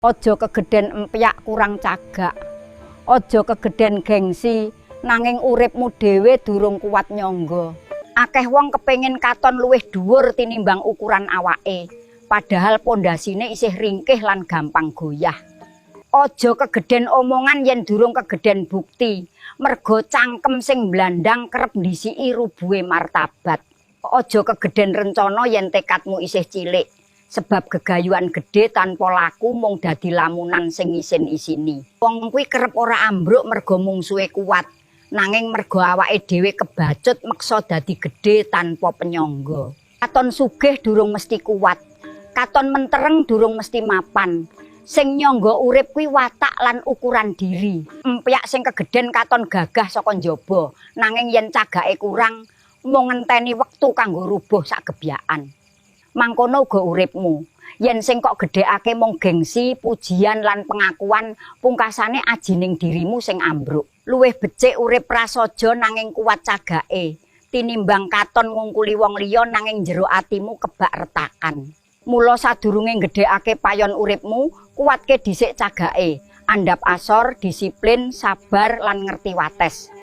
Aja kegeden empyak kurang cagak. Aja kegeden gengsi nanging uripmu dhewe durung kuat nyangga. Akeh wong kepengin katon luwih dhuwur tinimbang ukuran awake, padahal pondasine isih ringkih lan gampang goyah. Aja kegeden omongan yen durung kegeden bukti, merga cangkem sing mblandang kerep ndhisiki rubuhe martabat. Aja kegeden rencana yen tekadmu isih cilik, sebab gegayuhan gedhe tanpa laku mung dadi lamunan sing ngisin-isini. Wong kuwi kerep ora ambruk merga mungsuhe kuat, nanging merga awake dhewe kebacut meksa dadi gedhe tanpa penyangga. Katon sugih durung mesti kuat, katon mentereng durung mesti mapan. Sing nyangga urip kuwi watak lan ukuran diri. Empyak sing kegeden katon gagah saka njaba, nanging yen cagake kurang, mung ngenteni wektu kanggo rubuh sak gebyakan. Mangkono uga uripmu. Yen sing kok gedhekake mung gengsi, pujian lan pengakuan, pungkasane ajining dirimu sing ambruk. Luwih becik urip prasaja nanging kuat cagake, tinimbang katon ngungkuli wong liya nanging jero atimu kebak retakan. Mula sadurunge nggedhekake payon uripmu, kuatke dhisik cagake. Andhap asor, disiplin, sabar lan ngerti wates.